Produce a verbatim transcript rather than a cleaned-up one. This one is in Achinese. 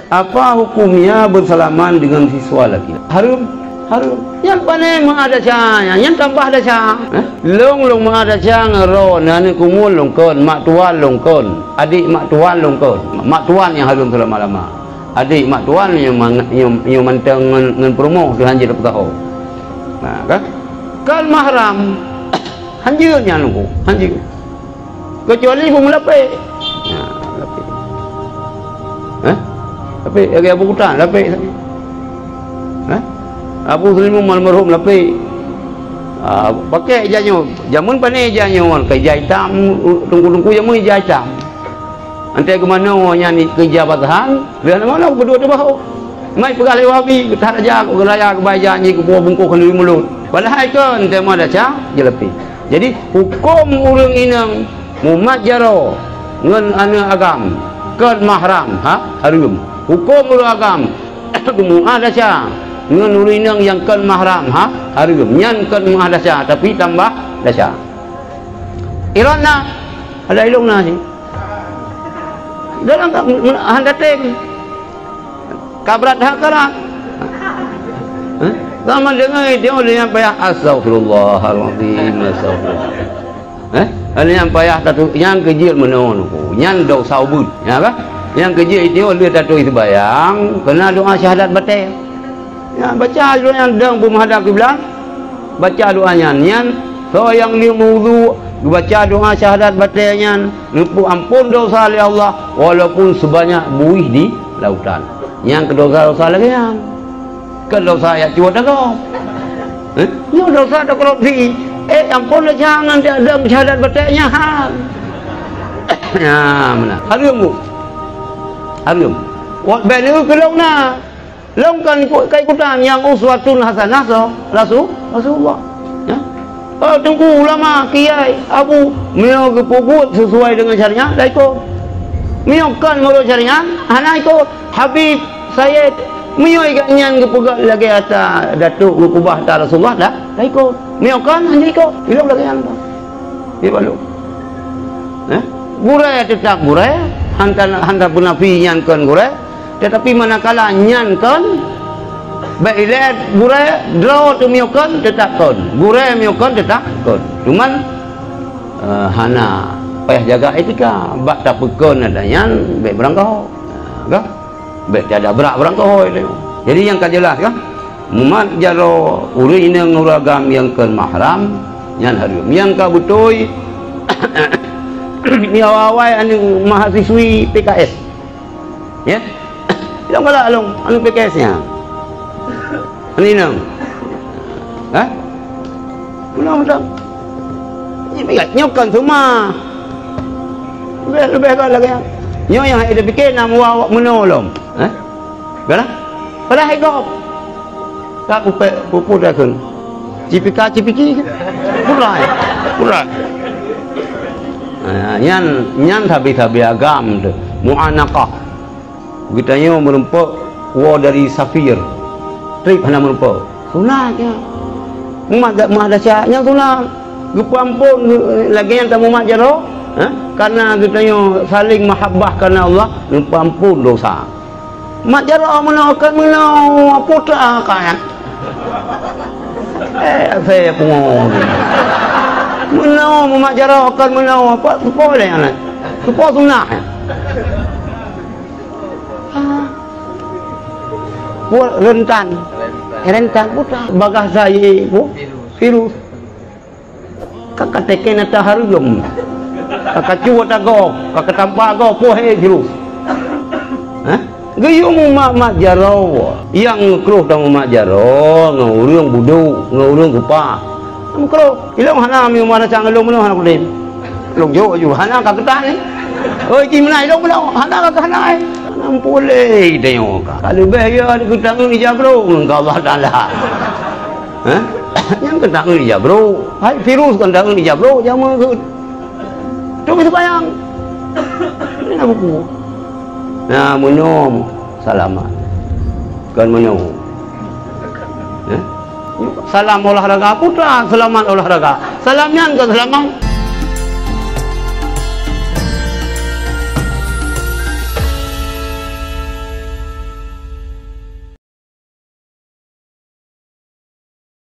Apa hukumnya bersalaman dengan siswa laki? Hareuem, hareuem. Nyan pané meu'ah desya, nyan tambah desya. Eh? Lôn, lôn meu'ah desya ngon droeneuh, aneuk kumuen lôn kon, mak tuan lôn kon, adék mak tuan lôn kon. Mak tuan nyang hareuem seulama-lama. Adék mak tuan nyoe mang-, nyoe, nyoe mantong ngon, ngon peurumoh teuh hanjeuet tapeusaho. Nah, kan? Kon mahram. Hanjeuet nyan lôn kon, hanjeuet. Keucuali beumeulapék. Nah, lapék. Hah? Lapék, lagèe Abu Kutan, lapék. Hah? Abu Sulaiman almarhum lapék. Ah, pakai ija nyoe. Jameun pané ija nyoe, keu ija itam, teungku-teungku jameun ija itam. Antée geumanoe nyan keu ija basahan, lheueh nyan manoe beudôh teubaho. Mai peugah lé Wahabi, geuthat aja, geuraya, geubai ija nyan, geupuwoe bungkôh keuneuk mulot. Padahai kon, antée meu'ah desya, jilapék. Jadi, huköm ureuëng inong mumat jaroe ngon aneuk agam kon mahram, ha, hareuem. Huköm ureuëng agam mumat desya ngon ureuëng inong nyang kon mahram, ha, hareuem. Nyan kon mumat desya, tapi tambah desya. Iron na, ada ilong na sih. Dalam ka-, me-, me-, han dateng. Ka brat that karat. Hah? Sama deungon itu, lheueh nyan payah, "Astagfirullahalazim, astagfirullah." Eh? Lheueh nyan payah tatu-, nyan keu jeuet meunoe nyoe. Nyan desya ubeut. Ya kan? Nyan keu jeuet itu, lheueh taturi seumayang, keu na doa syahadat batée. Nyan baca doa nyan dong beumeuhadap kiblat. Baca doa nyan, nyan soe nyang lheueh meuwudhu, geubaca doa syahadat batée nyan, neupeuamphon desya lé Allah, walaupun seubanyak buih di lautan. Nyan keu desya-desya lagée nyan. Kon desya jak cuwot agoe. Eh? Nyoe desya takorupsi. Eh, amphon desya ngon dong syahadat batée nyan. Nyan meunan. Hareuem, Bu. Hareuem. Wat bèk neukeu lôn na. Lôn kan ikut, ka ikutan nyang uswatun hasanah soe? Rasu-, Rasulullah. Ya. Oh, teungku, ulama, kiai, abu, meunyoe geupeubuet sesuai dengan syariat, dah ikut. Meunyoe kon meunurot syariat, hana ikut. Habib, sayyid, meunyoe gobnyan geupeugah lagée ata datuk, geukeubah ata Rasulullah, dah, dah ikut. Meunyoe kon, hana ikut. Ilong lagée nyan, Bang. Di balu. Eh? Gurée tetap gurée, hana, hana peunafi nyan kon gurée. Tetapi manakala nyan kon, bèk ilée gurée, droe teuh meunyoe kon, teutap kon. Gurée meunyoe kon, teutap kon. Cuman, eh, hana payah jaga etika. Bak tapeukon ata nyan, bèk beurangkaho. Ka? Bèk tada brat beurangkaho. Jadi, nyang ka jeulaih, ka? Mumat jaroe ureuëng inong ngon ureuëng agam nyang kon mahram, nyan hareuem. Nyang ka beutôi, nyoe awai-awai aneuk mahasiswi P K S. Ya. Ilong galak lôn, aneuk P K S nyan. Aneuk inong. Ha? Pulang dong. Nyoe kan seumah. Leubeh, leubeh galak lagée nyan. Nyoe nyang hai tapike na muwa awak meunoe lom. Ha? Galak? Padahai gob. Ka kupék, puput dah kheun. Cipika, cipiki. Purai. Purai. Ah, nyan, nyan sabe-sabe agam teuh. Mu'anaqah. Geutanyoe meureumpok woe dari safir. Trép hana meureumpok. Sunat nyan. Mumat, mumat desya nyan sunat. Geupeuamphon lagée nyang tamumat jaroe, ha? Karena geutanyoe saling mahabbah karena Allah, geupeuamphon desya. Mat jaroe meunoe kon meunoe, putra ka nyan. Eh, asai pungo. Meunoe, mat jaroe kon meunoe, apa, seupôt lé nyan? Seupôt sunah nyan. Buet rentan. Rentan, putra. Bagah sayé, bu, virus. Ka, ka teken ata hareuem. Ka, ka cuwot agoe, ka, ka tampa agoe, poh hé jroh. Hah? Geuyue mumat-mat jaroe. Nyang kruh tamumat jaroe ngon ureuëng budok, ngon ureuëng kupa. Meukrok. Ilong hana mi marasa ngon lôn meunoe hana kudem. Lôn jok ju hana ka keutan ni. Oi, ji meunan ilong meunoe hana ka hana ai. Hana meupuléh tanyoe ka. Ka leubeh ya keutangeun ija brok ngon Allah Taala. Hah? Nyang keutangeun ija brok. Hai virus kan tangeun ija brok jameun keu. Cok seumbahyang. Ini nak buku. Nah, meunyoe salamat. Kan meunyoe. Hah? Salam olahraga putra, selamat olahraga. Salam nyan ke selamat?